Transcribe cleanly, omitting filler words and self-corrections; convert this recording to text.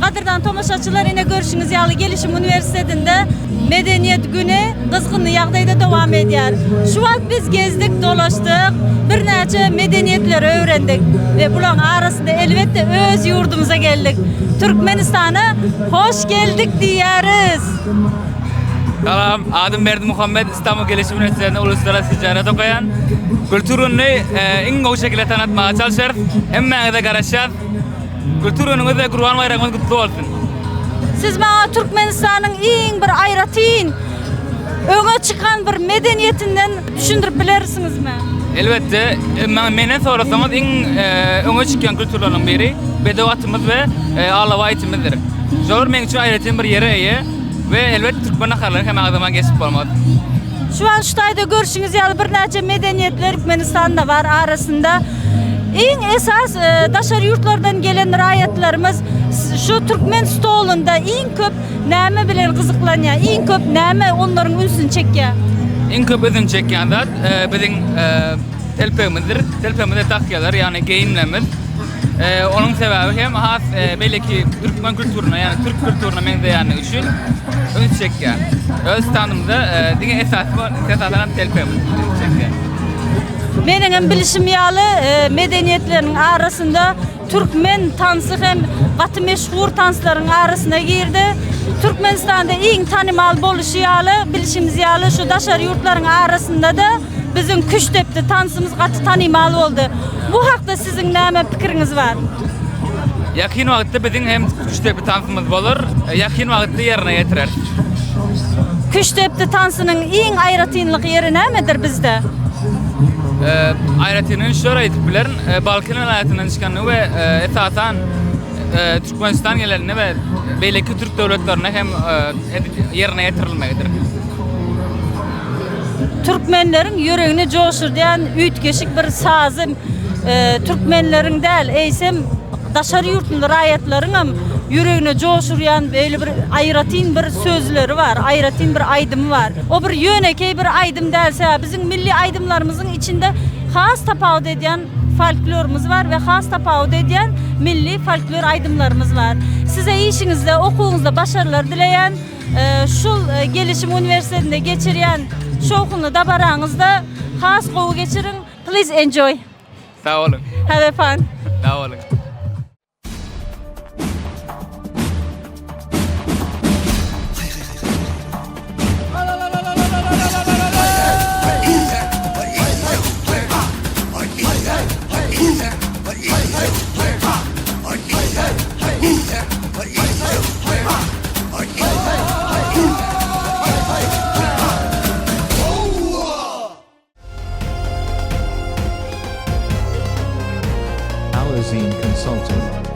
Gadyrdan tomaşaçylar ine görşüňiz ýaly Gelişim uniwersitetinde Medeniýet güni gyzgynly ýagdaýda dowam edýär. Şu wagt biz gezdik, dolaşdyk, birnäçe medeniýetleri öwrendik we bularyň arasynda elbetde öz ýurdumyza geldik. Türkmenistana hoş geldik diýýäris! Salam, adym Berdimuhammet, Istanbul Gelişim uniwersitetinde uluslararasy tijaret okaýan. Kültür gününi iň gowy şekilde tanatmaga çalyşarys. Hemmäňize garaşýas. Kültür günüňiz we Gurban baýramyňyz gutly bolsun! Siz maňa Türkmenistanyň iň bir aýratyn öňe çykan bir medeniýetinden düşündirip bilersiňizmi? Elbetde, maňa menden sorasaňyz iň öňe çykýan kültürleriniň biri bedew atymyz we alabaý itimizdir. Şolar meň üçin aýratyn bir ýere eýe we elbetde türkmen naharlaryny hem agzaman geçip bolmaz. Şu an şu taýda görşüňiz ýaly birnäçe medeniýetler Türkmenistanda bar arasynda. Iň esas daşary ýurtlardan gelen raýatlarymyz şu türkmen stolunda iň köp näme bilen gyzyklanýar? Iň köp näme onlaryň ünsüni çekýär? Iň köp ünsüni çekýän zat biziň telpegimizdir. Telpegimize dakýarlar, ýagny geýimlerimiz. Onuň sebäbi hem has beýleki türkmen kulturyna, ýagny türk kulturyna meňzeýänligi üçin üns çekýär. Öz standymyzda diňe esasy esasan hem telpegimiz üns çekýär. Meniň hem bilişim ýaly, medeniýetleriniň arasynda türkmen tansy hem gaty meşhur tanslaryň arasyna girdi. Türkmenistanda iň tanymal boluşy ýaly, bilşimiz ýaly şu daşary ýurtlaryň arasynda-da biziň küştdepdi tansymyz gaty tanymal boldy. Bu hakda siziň näme pikiriňiz bar? Ýakyn wagtda biziň hem küştdepdi tansymyz bolar. Ýakyn wagtda ýerine ýetireris. Küştdepdi tansynyň iň aýratynlyk ýeri nämedir bizde? Aýratynlygyny şular aýdyp bilerin. Balkan welaýatyndan çykandygy we esasan Türkmenistan gelende we beýleki türk döwletlerinde hem ýerine ýetirilmegidir. Türkmenleriň ýüregini joşurdýan üýtgeşik bir sazy türkmenleriň däl, eýsem daşary ýurtly raýatlaryňam ýüregine joşurýan beýle bir aýratyn bir sözleri bar, aýratyn bir aýdymy bar. O bir ýönekeý bir aýdym däl, sebäbi biziň milli aýdymlarymyzyň içinde has tapawut edýän folklorymyz bar we has tapawut edýän milli folklor aýdymlarymyz bar. Size işiňizde, okuwyňyzda başarylar dileýän. Şul Gelişim uniwersitetinde geçirýän şowhunly dabaraňyzda has gowy geçiriň. Please enjoy. Sag boluň. Have a fun. Sag boluň. Alazine Consulting.